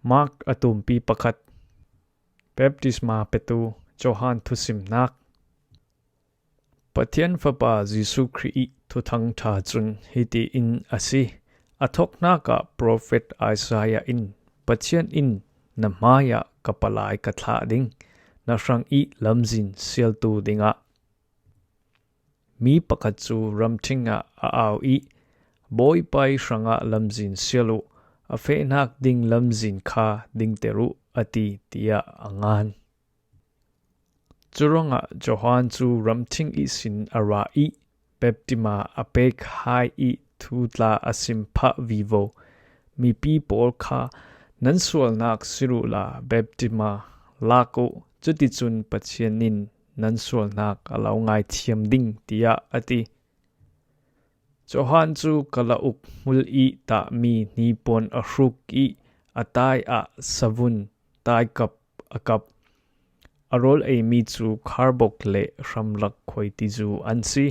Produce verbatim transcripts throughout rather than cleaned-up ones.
Mark a tumpi pakhat. Baptisma petu Johan thusimnak. Pathian Fapa Jesuh Khrih ih Thuthang ṭha cun hiti in a si: A thawknak ah profet Isaiah in, "Pathian in na hmaiah ka palai ka thlah ding, na hrang ih lamzin sialtu dingah." Mi pakhat cu ramṭhing ah a au ih, "Bawipa ih hrangah lamzin sial uh, a fehnak ding lamzin kha dingter uh," a ti, tiah a ngan. Curuangah Johan cu ramṭhing ihsin a ra ih baptisma a pek hai ih thu tla a sim phah vivo. Mipi pawl kha, "Nan sualnak sir uhla baptisma lak uh, cuticun Pathian in nan sualnak a lo ngaithiam ding," tiah a ti. Johan cu kala uk hmul ih tahmi hnipuan a hruk ih a tai ah savun taikap a kap. A rawl eimi cu kharbok le hramlak khuaitizu an si.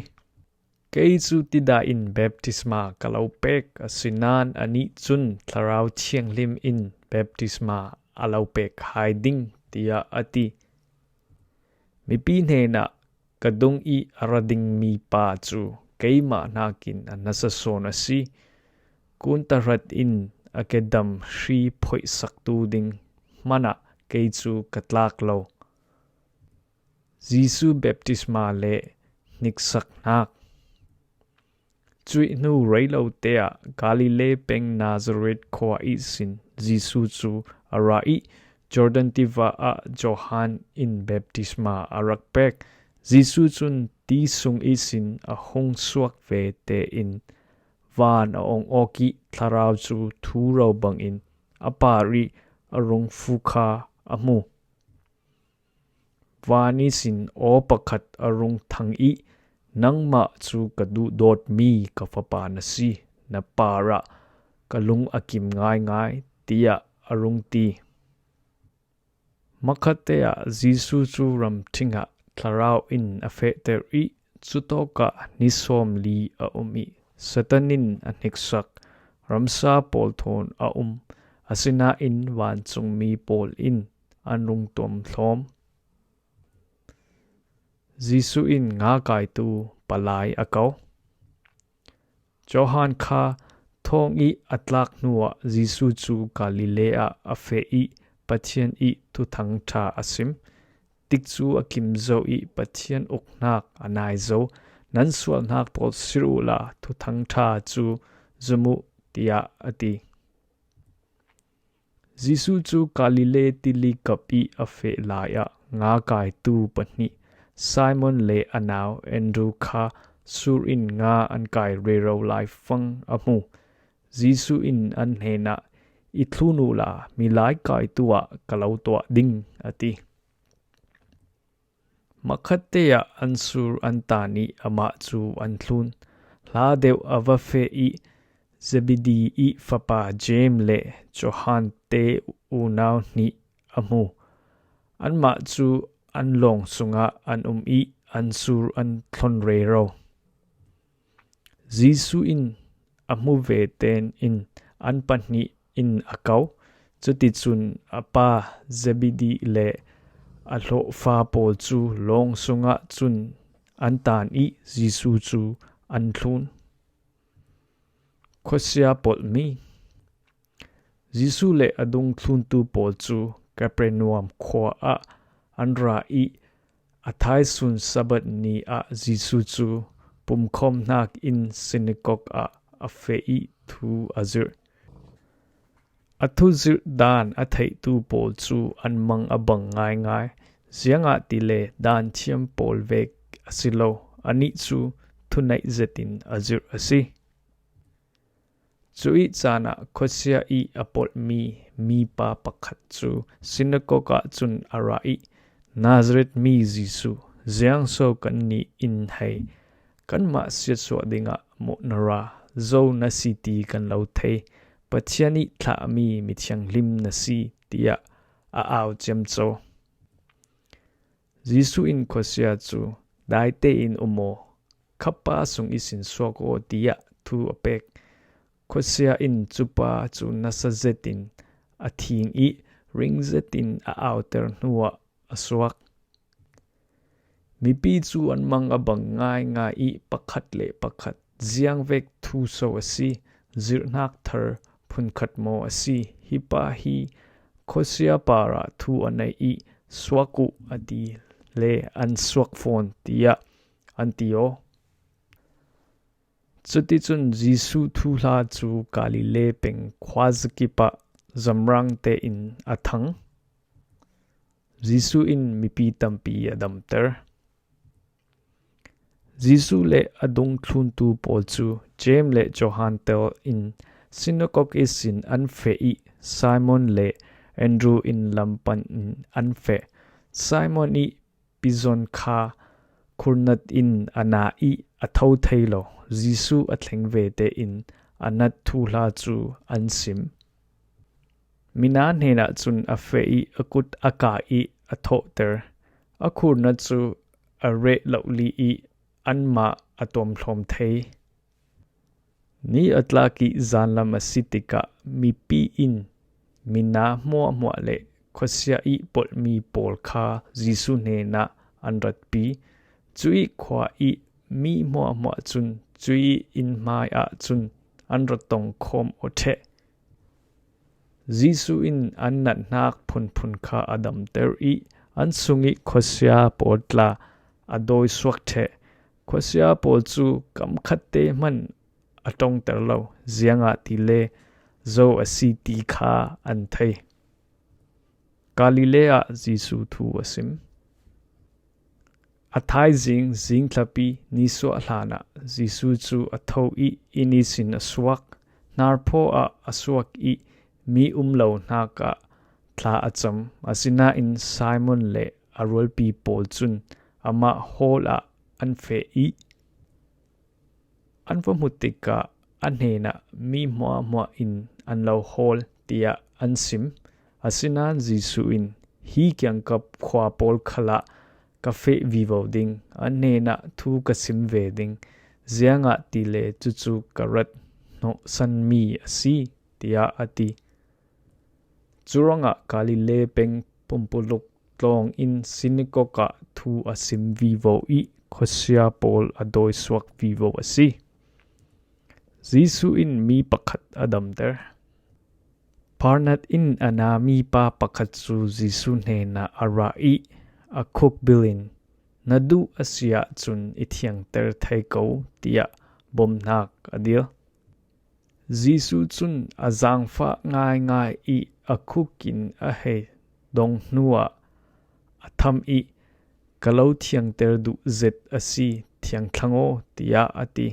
"Kei cu tidai in baptisma ka lo pek, asinain anih cun Thlarau Thianghlim in baptisma a lo pek hai ding," tiah a ti. Mipi hnenah, "Ka dung ih a ra dingmi pa cu keimah hnakin a nasa sawn a si. Kun tahrat in a kedam hri phoihsaktu ding hmanah kei cu ka tlak lo." Jesuh baptisma le hniksaknak. Cuih hnu rei lo te ah Galilee peng Nazareth khua ihsin Jesuh cu a ra ih Jordan tiva ah Johan in baptisma a rak pek. Jesuh cun ti sung ihsin a hung suak ve tein van a ong awk ih Thlarau cu thuro bangin a par ih a rung fu kha a hmu. Van ihsin aw pakhat a rung thang ih, "Nangmah cu ka duhdawtmi ka Fapa na si, na parah ka lung a kim ngaingai," tiah a rung ti. Makhatte ah Jesuh cu ramṭhing ah Thlarau in a fehter ih, cutawkah ni sawmli a um ih Satan in a hniksak. Ramsa pawl thawn a um, asinain vancungmi pawl in an rung tuamhlawm. Jesuh in ngakaitu palai a ko. Johan kha thawng ih a tlak hnuah Jesuh cu Galilee ah a feh ih Pathian ih Thuthang ṭha a sim. Tikcu a kim zo ih Pathian uknak a nai zo. "Nan sualnak pawl sir uhla Thuthang ṭha cu zum uh," tiah a ti. Jesuh cu Galilee tili kap ih a feh lai ah ngakaitu pahnih, Simon le a nau Andrew kha sur in nga an kai rero laifang a hmu. Jesuh in an hnenah, "I thlun uhla milai kaitu ah ka lo tuah ding," a ti. Makhatte ah an sur an tan ih amah cu an thlun. Hla deuh a va feh ih Zebedee ih fapa James le Johan te unau hnih a hmu. Anmah cu an lawng sungah an um ih an sur an thlon rero. Jesuh in a hmu ve tein an pahnih in a ko. Cuticun a pa Zebedee le a hlawhfa pawl cu lawng sungah cun an tan ih Jesuh cu an thlun. Khuasia polhmi. Jesuh le a dungthluntu pawl cu Kapernaum khua ah an ra ih a thaisun Sabbath ni ah Jesuh cu pumkhawmhnak in sinagog ah a feh ih thu a zirh. A thuzirh dan a theihtu pawl cu an mang a bang ngaingai, ziangahtile dan thiam pawl vek a si lo, anih cu thuneih zetin a zirh a si. Cuih caan ah khuasia ih a polhmi mipa pakhat cu sinagog ah cun a ra ih, "Nazareth mi Jesuh, ziangso kannih in hei kanmah siatsuah dingah mawh na ra? Zo na si ti kan lo thei. Pathian ih thlahmi mithianghlim na si," tiah a au ciamco. Jesuh in khuasia cu, "Dai tein um aw, khapa sung ihsin suak aw," tiah thu a pek. Khuasia in cupa cu nasa zetin a thing ih ring zetin a auter hnuah a suak. Mipi cu an mang a bang ngaingai ih pakhat le pakhat ziangvek thu so a si, zirhnak thar phunkhat maw a si, hi pa hi khuasia parah thu a nei ih suak uh a ti le an suak fawn tiah an ti aw. Cuticun Jesuh thuhla cu Galilee peng khuazakip ah zamrang tein a thang. Jesuh in mipi tampi a damter. Jesuh le a dungthluntu pawl cu James le Johan tel in sinagog ihsin an feh ih Simon le Andrew in lam pan in an feh. Simon ih pizon kha khurnat in a na ih a tho thei lo. Jesuh a thleng ve tein a nat thuhla cu an sim. Mina hnenah cun a feh ih a kut a ka ih a thawhter. A khurnat cu a reh lohli ih anmah a tuamhlawm thei. Ni a tlak ih zanlam a si tikah mipi in mina hmuahhmuah le khuasia ih polhmi pawl kha Jesuh hnenah an ratpi. Cuih khua ih mi hmuahhmuah cun cuih inn hmai ah cun an ra tongkhawm aw ṭheh. Jesuh in an nathnak phunphun kha a damter ih an sungih khuasia pawl tla a dawisuak ṭheh. Khuasia pawl cu kam khatte hmanh a ṭongter lo, ziangahtile zo a si ti kha an thei. Galilee ah Jesuh thu a sim. A thaizing zingthlapi nisuah hlanah Jesuh cu a tho ih inn ihsin a suak. Hnarphaw ah a suak ih mi um lo hnakah thla a cam. Asinain Simon le a rualpi pawl cun amah hawl ah an feh ih an va hmu tikah a hnenah mi hmuahhmuah in an lo hawl, tiah an sim. Asinain Jesuh in, hi kiangkap khua pawl khalah ka feh vivo ding, an hnenah thu ka sim ve ding, ziangahtile cucu ka rat hnawhsanmi a si, tiah a ti. Curuangah Galilee peng pumpuluk tlawng in sinagog ah thu a sim vivo ih khuasia pawl a dawisuak vivo a si. Jesuh in mi pakhat a damter. Pharnat in a na mipa pakhat cu Jesuh hnenah a ra ih a khuk bil in, na duh a si ahcun i thiangter thei ko, tiah bomhnak a dil. Jesuh cun a zaangfah ngaingai ih a khuk in a hei dong hnuah a tham ih, ka lo thiangter duh zet a si, thiang thlang aw, tiah a ti.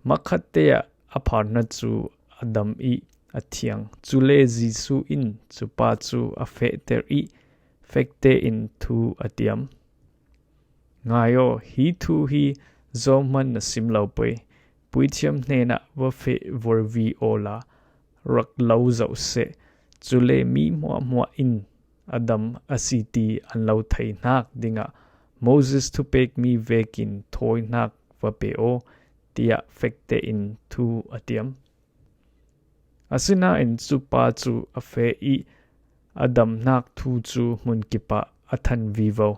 Makhatte ah a pharnat cu a dam ih a thiang. Cule Jesuh in cupa cu a fehter ih fekte in thu a tiam. Ngai aw, hi thu hi zohman na sim lo pei. Puithiam hnenah va feh vorvi awla rak lo zoh seh. Cule mi hmuahhmuah in a dam a si ti an lo theihnak dingah Moses thupekmi vekin thawinak va pe aw, tiah fekte in thu a tiam. Asinain cupa cu a feh ih a damnak thu cu hmunkip ah a than vivo.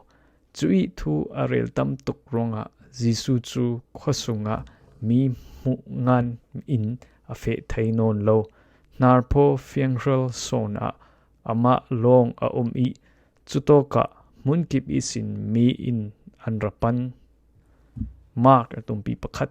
Cuih thu a rel tam tuk ruangah Jesuh cu khuasungah mi hmuh ngan in a feh thei nawn lo. Hnarphaw fianghrel sawn ah amah lawng a um ih cutawkah hmunkip ihsin mi in an ra pan. Mark a tumpi pakhat.